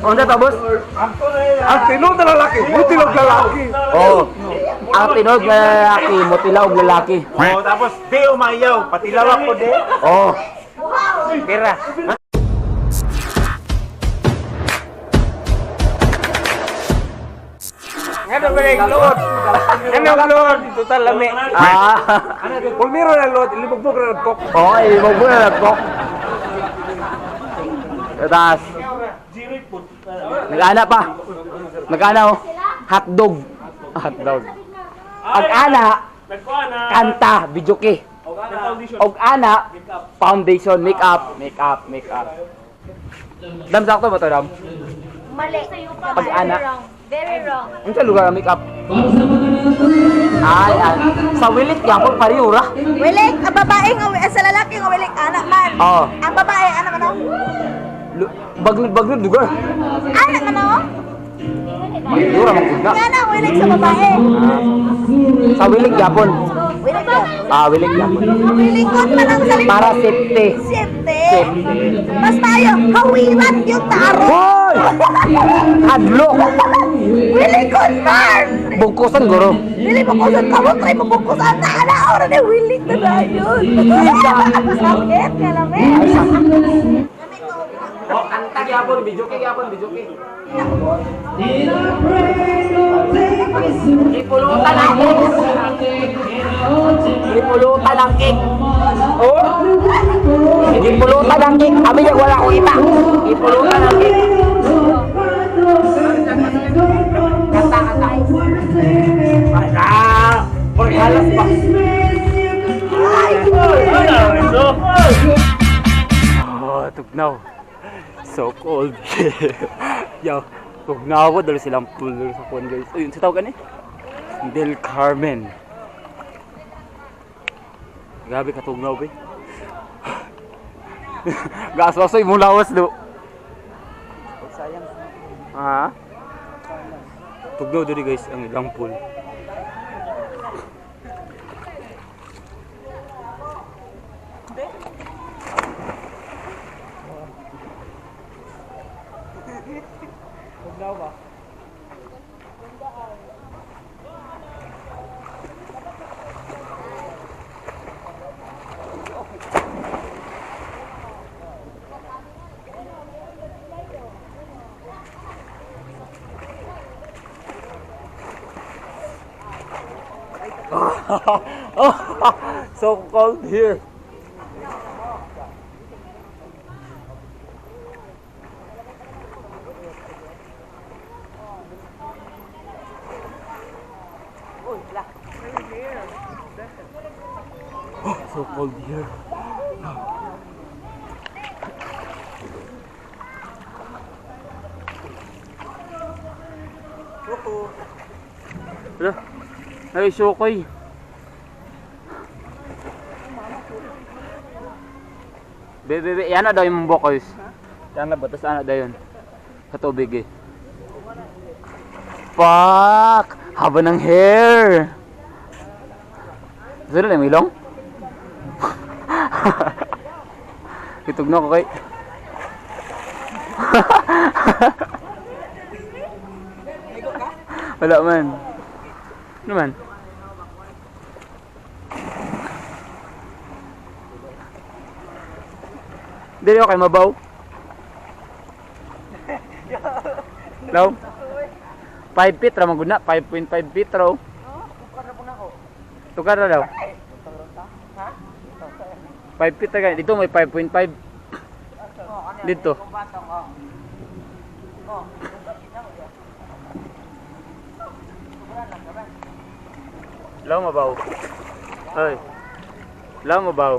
Unsa to, boss? Ang tinuod na lalaki, mutilog lalaki. Oh. Ang tinuod nga lalaki, mutilaw og lalaki. Oh, tapos di umayaw, pati lawak ko di. Oh. Pira. Ngano ba yung load? Ngano load? Total lami. Ah. Pulmiro na load, ilibugbog na nagkok. Oh, ibog mo na nagkok. Taas. Nag-ana pa. Nag-ana oh. Hotdog. Hotdog. Ag ana, kanta, videoke. Og ana, foundation, makeup, makeup, makeup. Dam, sakto ba to, Dam? Mali. Pag ana. Very wrong. Very wrong. Unsa lugar ang makeup? Ay, ay. Sa wilit yapon pareho ra. Wilik, ang babae nga sa lalaki nga wilik anak man. Oo. Ang babae anak man oh. Bagnod bagnod lugar. Anak man oh. Magdura man gud na. Nga na wilik sa babae. Sa wilik yapon. Wilik ka. Ah, wilik yapon. Wilikon man ang salita. Para safety. Siyempre. Safety. Mas maayo, hawiran yung taro. Hoy! Hadlok! Wilikon man! Bugkusan guro. Dili mo kusan ka mo, try mo bugkusan na ana ora na wilik na na yun. Sakit nga lami. Oh, kanta gyapon, video kay gyapon, video kay. Gipulutan ang cake. Gipulutan ang cake. Oh. Gipulutan ang cake. Abi niya wala ko kita. Gipulutan ang cake. Kanta, kanta. Ah, porgalas pa. Oh, tugnaw. So cold. Yo, tugnaw ko dahil silang pool dahil sa kuwan, guys. Ayun, sa tawag ka ni? Del Carmen. Grabe katugnaw ba? Gaswasoy mo lawas do. Sayang. Ha? Tugnaw diri, guys, ang ilang pool. So cold here. Oh, so cold here. Hala. Ay, sukoy. Be, be, be, yan na daw yung vocals. Yan na ba? Tapos ano daw yun? Sa tubig eh. Fuck! Haba ng hair! Gusto na yung ilong? Itugno ko kay. Wala man. Ano man? Dili okay mabaw. Hello? 5 feet ra man gud na, 5.5 feet raw. Tukar na daw. 5 feet ra dito may 5.5. Dito. Hello, mabaw. Hoy. Hello, mabaw.